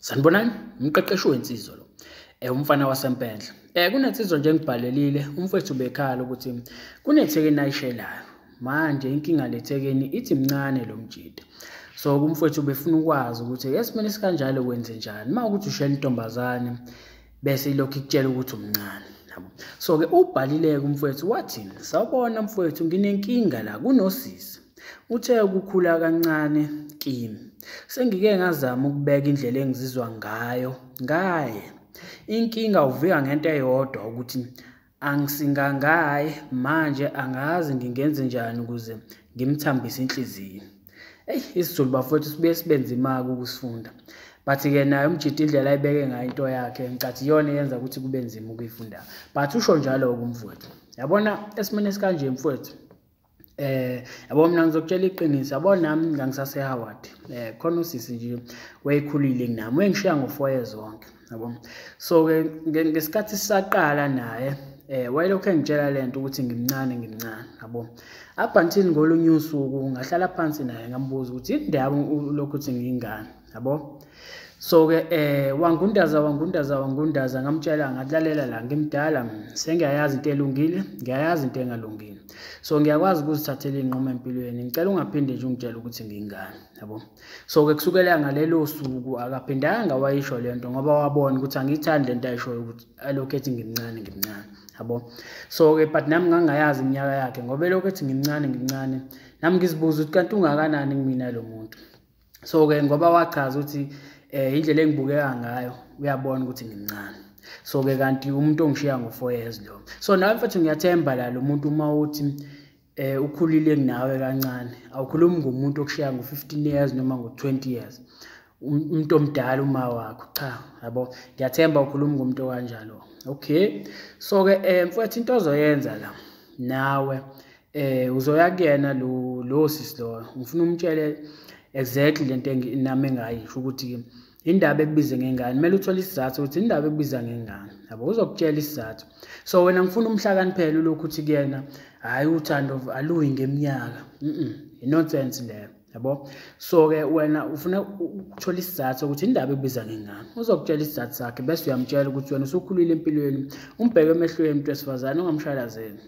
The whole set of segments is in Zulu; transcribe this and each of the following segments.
Sanibonani, umqeqeshi wensizwa lo. Umfana waseMpendle. Kunensizwa nje engibhalelile, umfowethu bekhala ukuthi kunethekeni ayishelayo. Manje inkinga lethekeni ithi mncane lo mjida. So umfowethu befuna ukwazi ukuthi esimeni esikanjalo wenze njani. Uma ukuthi ushela intombazane bese ilokhu ikutshela ukuthi umncane. So ke ubhalile umfowethu wathi, "Sawubona mfowethu, nginenkinga la kunosisi. Uthe ukukhula kancane kimi. Sengike ngazama ukubeka indlela engizizwa ngayo ngaye. Inkinga uvika ngento eyodwa ukuthi angisingangaye manje angazi ngingenze njani ukuze ngimthambise inhliziyo." Eyi, isiZulu bafowethu sibuye sibe nzima-ke ukusifunda. But-ke naye umjida indlela ayibeke ngayo into yakhe ngicathi iyona eyenza ukuthi kube nzima ukuyifunda. But usho njalo-ke umfowethu. Yabona esimeni esikanje mfowethu, yabo mina ngizokutshela iqiniso, yabo nami ngangisase Howard. Khona usisi nje wayekhulile kunami, wengishiya ngo4 years wonke, yabo. So ke ngesikhathi sisaqala naye wayelokhu engitshela lento ukuthi ngimncane ngimncane, yabo. Up until ngolunye usuku ngahlala phansi naye ngambuza ukuthi indaba lokhu uthi ngiyingane, yabo. So ke wangundaza wangundaza wangundaza, ngamtshela ngatlalela la ngimdala sengiyayazi into elungile, ngiyayazi into engalungile. So ngiyakwazi ukuzithathela inqumo empilweni, ngicela ungaphinde nje ungitshele ukuthi ngiyingane, yabo. So ke kusukela ngalelo suku akaphindanga wayisho lento ngoba wabona ukuthi angiyithandi lento ayishoyo ukuthi alokhu ethi ngimncane ngimncane, yabo. So ke but nami ngangayazi iminyaka yakhe ngoba elokhu ethi ngimncane ngimncane, nami ngizibuza ukuthi kanti ungakanani kumina lo muntu. So ke ngoba wachaza ukuthi indlela engibukeka ngayo uyabona ukuthi ngimncane. So ke kanti umuntu ongishiya ngo4 years lo. So nawe mfethu ngiyathemba la lo muntu uma uthi ukhulile kunawe kancane, awukhulumi ngomuntu okushiya ngo15 years noma ngo20 years. Umuntu omdala uma wakho, cha, yabo. Ngiyathemba ukhuluma ngomuntu okanjalo. Okay. So ke mfethu into ozoyenza la nawe uzoya kuyena lo sisi lo. Ngifuna umtshele exactly lento nami engayisho ukuthi indaba ekubize ngengane, kumele uthole isizathu ukuthi indaba ekubiza ngengane, yabo. Uzokutshela isizathu. So wena ngifuna umhlakaniphele lokhu uthi kuyena hayi uthando aluyi ngeminyaka, nonsense leyo, yabo. So ke wena ufuna ukuthola isizathu ukuthi indaba ekubiza ngengane, uzokutshela isizathu sakhe bese uyamtshela ukuthi wena usukhulile empilweni, umbheke emehlweni umuntu wesifazane ungamshalazeli.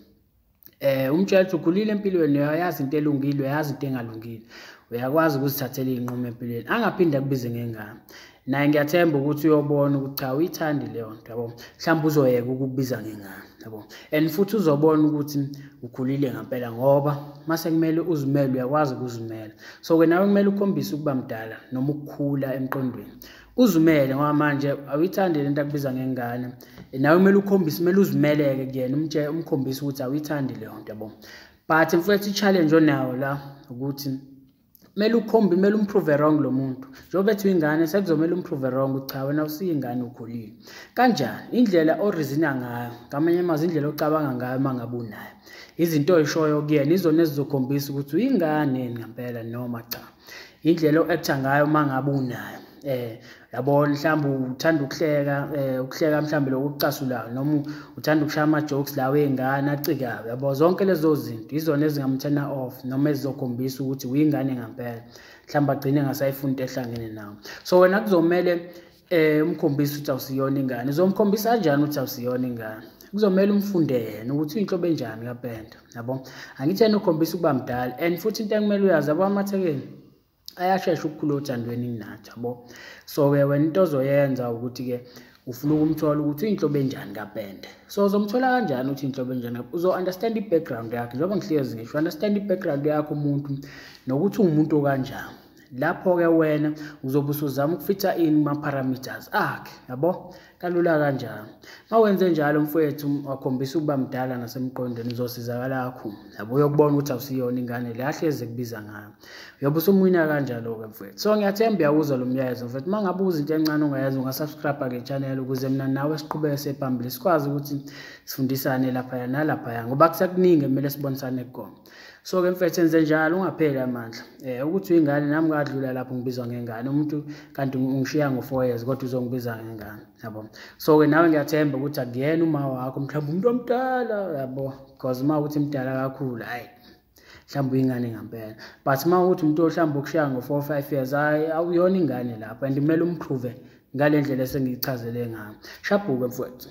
Umtshela ukuthi ukhulile empilweni, uyayazi into elungile, uyayazi into engalungile, uyakwazi ukuzithathela iy'nqumo empilweni, angaphinde akubize ngengane. Naye ngiyathemba ukuthi uyobona ukuthi cha uyithandi leyo nto, yabo. Mhlawumbe uzoyeka ukukubiza ngengane, yabo. And futhi uzobona ukuthi ukhulile ngempela ngoba mase kumele uzimele, uyakwazi ukuzimela. So ke nawe kumele ukhombise ukuba mdala noma ukukhula emqondweni. Uzimele ngoba manje awuyithandi lento akubiza ngengane. Nawe kumele ukhombise, kumele uzimeleke kuyena, umtshele, umkhombise ukuthi awuyithandi leyo nto, yabo. But mfethu i-challenge onayo la ukuthi kumele ukhombe, kumele umprove wrong lo muntu. Njengoba ethi uyingane sekuzomela umprove wrong ukuthi cha wena usiyingane ukhulile. Kanjani? Indlela oreasona ngayo, ngamanye amazwi indlela ocabanga ngayo uma ngabe unayo. Izinto oyishoyo kuyena izona ezizokhombisa ukuthi uyingane ngempela noma cha. Indlela o-acta ngayo uma ngabe unayo. Yabona mhlawumbe uthanda ukuhleka, ukuhleka mhlawumbe lokucasulayo noma uthanda ukushaya ama jokes lawo ey'ngane acikayo, yabo. Zonke lezo zinto izona ezingamturn off noma ezizokhombisa ukuthi uyingane ngempela, mhlawumbe agcine engasayifuni into ehlangene nawe. So wena kuzomele umkhombise ukuthi awusiyona ingane. Uzomkhombisa kanjani ukuthi awusiyona ingane? Kuzomele umfunde yena ukuthi uyinhlobo enjani kapenda, yabo. Angithi yena ukhombisa ukuba mdala, and futhi into ekumele uyazi, yabo, amathekeni ayashesha ukukhula othandweni kunathi, yabo. So ke wena into ozoyenza ukuthi ke ufuna ukumthola ukuthi uyinhlobo enjani kapende. So uzomthola kanjani ukuthi inhlobo enjani? Uzo understand i-background yakhe, njengoba ngihlezi ngisho, understand i-background yakho umuntu nokuthi ungumuntu okanjani. Lapho ke wena uzobe usuzama ukufitha in ma parameters akhe, yabo. Kalula kanjalo. Mawenze njalo mfowethu wakhombisa ukuba mdala nasemqondweni, uzosizakala kakhulu, yabo. Uyokubona ukuthi awusiyona ingane le ahlezi ekubiza ngayo, uyobe usumwina kanjalo ke mfowethu. So ngiyathemba uyawuzwa lo myalezo mfowethu. Uma ngabe uza into encane ongayenza, ungasubscribe ke channel ukuze mina nawe siqhubeke sephambili, sikwazi ukuthi sifundisane laphaya nalaphaya ngoba kusekuningi kumele sibonisane kukona. So ke mfethu enze njalo, ungapheli amandla. Ukuthi uyingane, nami ngadlula lapho ngibizwa ngengane, umuntu kanti ungishiya ngo4 years kodwa uzongibiza ngengane, yabo. So ke nawe ngiyathemba ukuthi akuyena uma wakho, mhlawumbe umuntu omdala, yabo, because uma uthi mdala kakhulu, hayi Mhlawumbe uyingane ngampela. But uma ukuthi umuntu mhlawumbe ukushaya ngo-4 5 years, hayi, awuyona ingane lapho, and kumele umprove ngale ndlela esengiyichazele ngayo. Shabhuke, mfowethu.